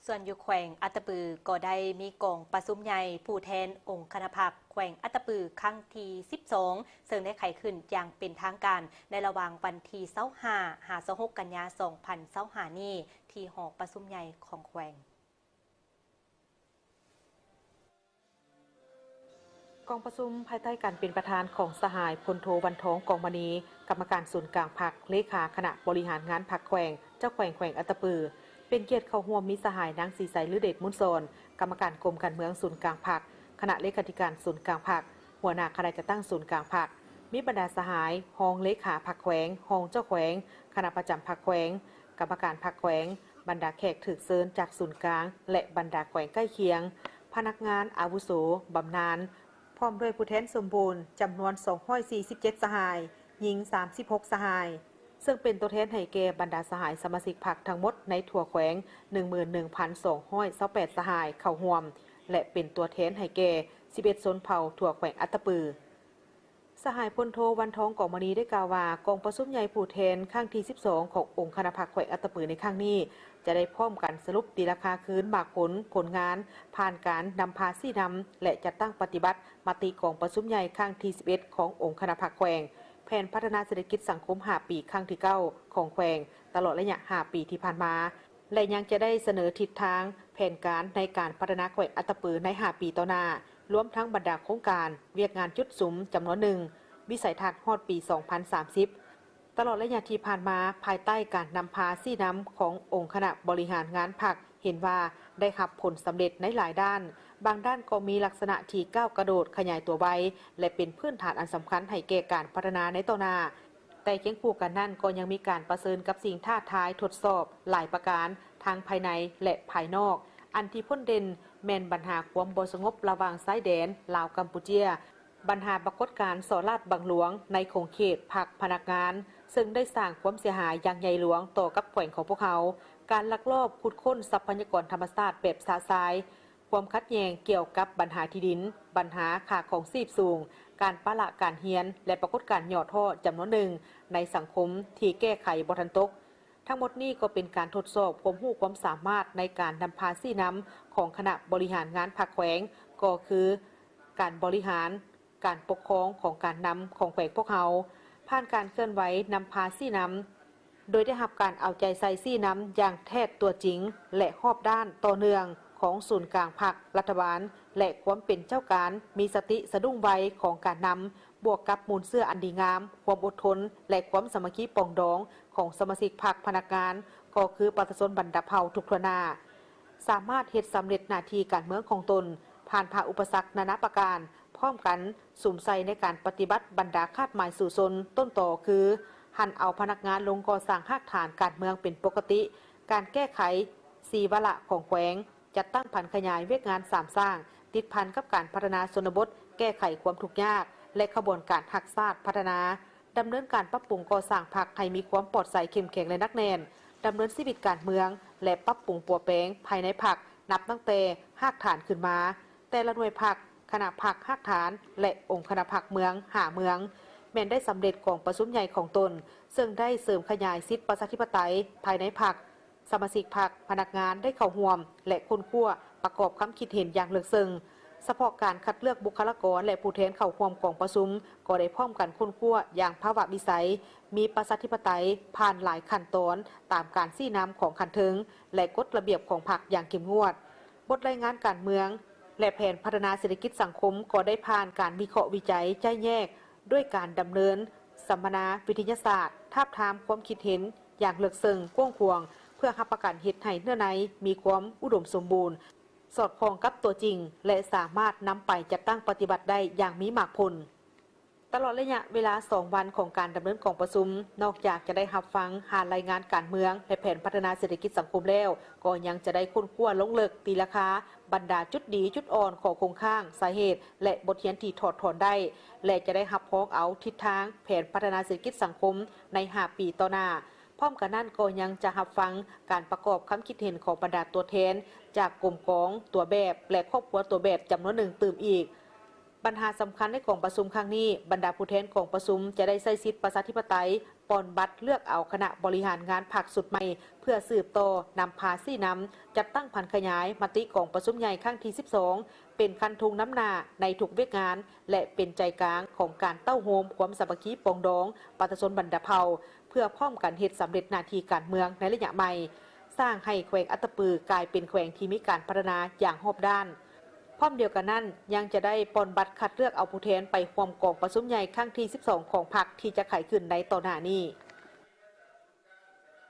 ສ່ວນຢູ່ແຂວງອັດຕະປືກໍໄດ້ມີກອງປະຊຸມໃຫຍ່ຜູ້ແທນອົງຄະນະພັກແຂວງອັດຕະປືຄັ້ງທີສິບສອງ ເຊິ່ງໄດ້ໄຂຂຶ້ນຢ່າງເປັນທາງການໃນລະຫວ່າງວັນທີຊາວຫ້າ ຫາ ຊາວຫົກ ກັນຍາ ສອງພັນຊາວຫ້ານີ້ ທີ່ຫໍປະຊຸມໃຫຍ່ຂອງແຂວງ. ກອງປະຊຸມພາຍໃຕ້ການເປັນປະທານຂອງສະຫາຍ ພົນໂທ ວັນທອງ ກອງມະນີ ກຳມະການສູນກາງພັກ, ເລຂາຄະນະບໍລິຫານງານພັກແຂວງ, ເຈົ້າແຂວງແຂວງອັດຕະປື, ເປັນກຽດເຂົ້າຮ່ວມມີສະຫາຍ ນາງ ສີໃສ ລືເດດມູນສອນ ກຳມະການກົມການເມືອງສູນກາງພັກ, ຄະນະເລຂາທິການສູນກາງພັກ, ຫົວໜ້າຄະນະຈັດຕັ້ງສູນກາງພັກ, ມີບັນດາສະຫາຍ ຮອງເລຂາພັກແຂວງ, ຮອງເຈົ້າແຂວງ, ຄະນະປະຈຳພັກແຂວງ, ກຳມະການພັກແຂວງ, ບັນດາແຂກຖືກເຊີນຈາກສູນກາງ ແລະ ບັນດາແຂວງໃກ້ຄຽງ, ພະນັກງານອາວຸໂສ, ບຳນານ, ພ້ອມດ້ວຍຜູ້ແທນສົມບູນຈຳນວນສອງຮ້ອຍສີ່ສິບເຈັດສະຫາຍ, ຍິງສາມສິບຫົກສະຫາຍ, ເຊິ່ງເປັນຕົວແທນໃຫ້ແກ່ບັນດາສະຫາຍສະມາຊິກພັກທັງໝົດໃນທົ່ວແຂວງ ໜຶ່ງໝື່ນໜຶ່ງພັນສອງຮ້ອຍຊາວແປດສະຫາຍເຂົ້າຮ່ວມ ແລະ ເປັນຕົວແທນໃຫ້ແກ່ສິບເອັດຊົນເຜົ່າທົ່ວແຂວງອັດຕະປື. ສະຫາຍ ພົນໂທ ວັນທອງ ກອງມະນີ ໄດ້ກ່າວວ່າ ກອງປະຊຸມໃຫຍ່ຜູ້ແທນຄັ້ງທີສິບສອງ ຂອງອົງຄະນະພັກແຂວງອັດຕະປືໃນຄັ້ງນີ້ ຈະໄດ້ພ້ອມກັນສະຫຼຸບຕີລາຄາຄືນໝາກຜົນ, ຜົນງານ ຜ່ານການນຳພາຊີ້ນຳ ແລະ ຈັດຕັ້ງປະຕິບັດມະຕິກອງປະຊຸມໃຫຍ່ຄັ້ງທີສິບເອັດ ຂອງອົງຄະນະພັກແຂວງ, ແຜນພັດທະນາເສດຖະກິດສັງຄົມຫ້າປີຄັ້ງທີເກົ້າຂອງແຂວງ ຕະຫຼອດໄລຍະຫ້າປີທີ່ຜ່ານມາ ແລະ ຍັງຈະໄດ້ສະເໜີທິດທາງແຜນການໃນການພັດທະນາແຂວງອັດຕະປືໃນຫ້າປີຕໍ່ໜ້າ, ລວມທັງບັນດາໂຄງການ, ວຽກງານຈຸດສຸມຈຳນວນໜຶ່ງ, ວິໄສທັດຮອດປີສອງພັນສາມສິບ ຕະຫຼອດໄລຍະທີ່ຜ່ານມາ, ພາຍໃຕ້ການນຳພາຊີ້ນຳຂອງອົງຄະນະບໍລິຫານງານພັກ, ເຫັນວ່າໄດ້ຮັບຜົນສຳເລັດໃນຫຼາຍດ້ານ, ບາງດ້ານກໍມີລັກສະນະທີ່ກ້າວກະໂດດຂະຫຍາຍຕົວໄວ ແລະ ເປັນພື້ນຖານອັນສຳຄັນໃຫ້ແກ່ການພັດທະນາໃນຕໍ່ໜ້າ. ແຕ່ຄຽງຄູ່ກັນນັ້ນ, ກໍຍັງມີການປະເຊີນກັບສິ່ງທ້າທາຍທົດສອບຫຼາຍປະການ, ທັງພາຍໃນ ແລະ ພາຍນອກ, ອັນທີ່ພົ້ນເດັ່ນແມ່ນບັນຫາຄວາມບໍ່ສະຫງົບລະຫວ່າງຊາຍແດນລາວ-ກຳປູເຈຍ, ບັນຫາປາກົດການສໍ້ລາດບັງຫຼວງໃນຂົງເຂດພັກພະນັກງານ, ເຊິ່ງໄດ້ສ້າງຄວາມເສຍຫາຍຢ່າງໃຫຍ່ຫຼວງຕໍ່ກັບແຂວງຂອງພວກເຮົາ, ການລັກລອບຂຸດຄົ້ນຊັບພະຍາກອນທຳມະຊາດແບບຊະຊາຍ, ຄວາມຂັດແຍ່ງກ່ຽວກັບບັນຫາທີ່ດິນ, ບັນຫາຄ່າຄອງຊີບສູງ, ການປະລະການຮຽນ ແລະ ປາກົດການຫຍໍ້ທໍ້ຈຳນວນໜຶ່ງໃນສັງຄົມທີ່ແກ້ໄຂບໍ່ທັນຕົກ. ທັງໝົດນີ້ກໍເປັນການທົດສອບຄວາມຮູ້ຄວາມສາມາດໃນການນຳພາຊີ້ນຳຂອງຄະນະບໍລິຫານງານພັກແຂວງ, ກໍຄືການບໍລິຫານ, ການປົກຄອງຂອງການນຳຂອງແຂວງພວກເຮົາ, ຜ່ານການເຄື່ອນໄຫວນຳພາຊີ້ນຳ, ໂດຍໄດ້ຮັບການເອົາໃຈໃສ່ຊີ້ນຳຢ່າງແທດຕົວຈິງ ແລະ ຮອບດ້ານຕໍ່ເນື່ອງຂອງສູນກາງພັກ, ລັດຖະບານ ແລະ ຄວາມເປັນເຈົ້າການ, ມີສະຕິສະດຸ້ງໄວຂອງການນຳ, ບວກກັບມູນເຊື້ອອັນດີງາມ, ຄວາມອົດທົນ ແລະ ຄວາມສາມັກຄີປອງດອງຂອງສະມາຊິກພັກ, ພະນັກງານ, ກໍຄືປະຊາຊົນບັນດາເຜົ່າທຸກທົ່ວໜ້າ, ສາມາດເຮັດສຳເລັດໜ້າທີ່ການເມືອງຂອງຕົນ, ຜ່ານຜ່າອຸປະສັກນານາປະການ, ພ້ອມກັນສຸມໃສ່ໃນການປະຕິບັດບັນດາຄາດໝາຍສູ້ຊົນຕົ້ນຕໍ ຄື ຫັນເອົາພະນັກງານລົງກໍ່ສ້າງຮາກຖານການເມືອງເປັນປົກກະຕິ, ການແກ້ໄຂສີ່ວາລະຂອງແຂວງ, ຈັດຕັ້ງຜັນຂະຫຍາຍວຽກງານສາມສ້າງ ຕິດພັນກັບການພັດທະນາຊົນນະບົດ, ແກ້ໄຂຄວາມທຸກຍາກ ແລະ ຂະບວນການຮັກຊາດພັດທະນາ, ດຳເນີນການປັບປຸງກໍ່ສ້າງພັກໃຫ້ມີຄວາມປອດໃສເຂັ້ມແຂງ ແລະ ໜັກແໜ້ນ, ດຳເນີນຊີວິດການເມືອງ ແລະ ປັບປຸງປົວແປງພາຍໃນພັກ ນັບຕັ້ງແຕ່ຮາກຖານຂຶ້ນມາ, ແຕ່ລະໜ່ວຍພັກ, ຄະນະພັກຮາກຖານ ແລະ ອົງຄະນະພັກເມືອງຫ້າເມືອງ ແມ່ນໄດ້ສຳເລັດກອງປະຊຸມໃຫຍ່ຂອງຕົນ, ເຊິ່ງໄດ້ເສີມຂະຫຍາຍສິດປະຊາທິປະໄຕພາຍໃນພັກ, ສະມາຊິກພັກ, ພະນັກງານໄດ້ເຂົ້າຮ່ວມ ແລະ ຄົ້ນຄວ້າປະກອບຄຳຄິດເຫັນຢ່າງເລິກເຊິ່ງ. ສະເພາະການຄັດເລືອກບຸກຄະລາກອນ ແລະ ຜູ້ແທນເຂົ້າຮ່ວມກອງປະຊຸມ ກໍໄດ້ພ້ອມກັນຄົ້ນຄວ້າຢ່າງພາວະວິໄສ, ມີປະຊາທິປະໄຕ, ຜ່ານຫຼາຍຂັ້ນຕອນຕາມການຊີ້ນຳຂອງຂັ້ນເທິງ ແລະ ກົດລະບຽບຂອງພັກຢ່າງເຂັ້ມງວດ. ບົດລາຍງານການເມືອງ ແລະ ແຜນພັດທະນາເສດຖະກິດສັງຄົມ ກໍໄດ້ຜ່ານການວິເຄາະວິໄຈ, ໄຈ້ແຍກ ດ້ວຍການດຳເນີນສຳມະນາວິທະຍາສາດ, ທາບທາມຄວາມຄິດເຫັນຢ່າງເລິກເຊິ່ງກວ້າງຂວາງ ເພື່ອຮັບປະກັນເຮັດໃຫ້ເນື້ອໃນມີຄວາມອຸດົມສົມບູນ, ສອດຄ່ອງກັບຕົວຈິງ ແລະ ສາມາດນຳໄປຈັດຕັ້ງປະຕິບັດໄດ້ຢ່າງມີໝາກຜົນ. ຕະຫຼອດໄລຍະເວລາສອງວັນຂອງການດຳເນີນກອງປະຊຸມ, ນອກຈາກຈະໄດ້ຮັບຟັງຫາລາຍງານການເມືອງ ແລະ ແຜນພັດທະນາເສດຖະກິດສັງຄົມແລ້ວ, ກໍຍັງຈະໄດ້ຄົ້ນຄວ້າລົງເລິກ, ຕີລາຄາບັນດາຈຸດດີ, ຈຸດອ່ອນ, ຂໍ້ຄົງຄ້າງ, ສາເຫດ ແລະ ບົດຮຽນທີ່ຖອດຖອນໄດ້ ແລະ ຈະໄດ້ຮັບຮອງເອົາທິດທາງແຜນພັດທະນາເສດຖະກິດສັງຄົມໃນຫ້າປີຕໍ່ໜ້າ. ພ້ອມກັນນັ້ນກໍຍັງຈະຮັບຟັງການປະກອບຄຳຄິດເຫັນຂອງບັນດາຕົວແທນຈາກກົມກອງຕົວແບບ ແລະ ຄອບຄົວຕົວແບບຈຳນວນໜຶ່ງຕື່ມອີກ. ບັນຫາສຳຄັນໃນກອງປະຊຸມຄັ້ງນີ້, ບັນດາຜູ້ແທນກອງປະຊຸມຈະໄດ້ໃຊ້ສິດປະຊາທິປະໄຕ ປ່ອນບັດເລືອກເອົາຄະນະບໍລິຫານງານພັກຊຸດໃໝ່ ເພື່ອສືບຕໍ່ນຳພາຊີ້ນຳ ຈັດຕັ້ງຜັນຂະຫຍາຍມະຕິກອງປະຊຸມໃຫຍ່ຄັ້ງທີສິບສອງ ເປັນຄັນທຸງນຳໜ້າໃນທຸກວຽກງານ ແລະ ເປັນໃຈກາງຂອງການເຕົ້າໂຮມຄວາມສາມັກຄີປອງດອງປະຊາຊົນບັນດາເຜົ່າ ເພື່ອພ້ອມກັນເຮັດສຳເລັດໜ້າທີ່ການເມືອງໃນໄລຍະໃໝ່, ສ້າງໃຫ້ແຂວງອັດຕະປືກາຍເປັນແຂວງທີ່ມີການພັດທະນາຢ່າງຮອບດ້ານ. ພ້ອມດຽວກັນນັ້ນ ຍັງຈະໄດ້ປ່ອນບັດຄັດເລືອກເອົາຜູ້ແທນໄປຮ່ວມກອງປະຊຸມໃຫຍ່ຄັ້ງທີສິບສອງຂອງພັກທີ່ຈະໄຂຂຶ້ນໃນຕໍ່ໜ້ານີ້.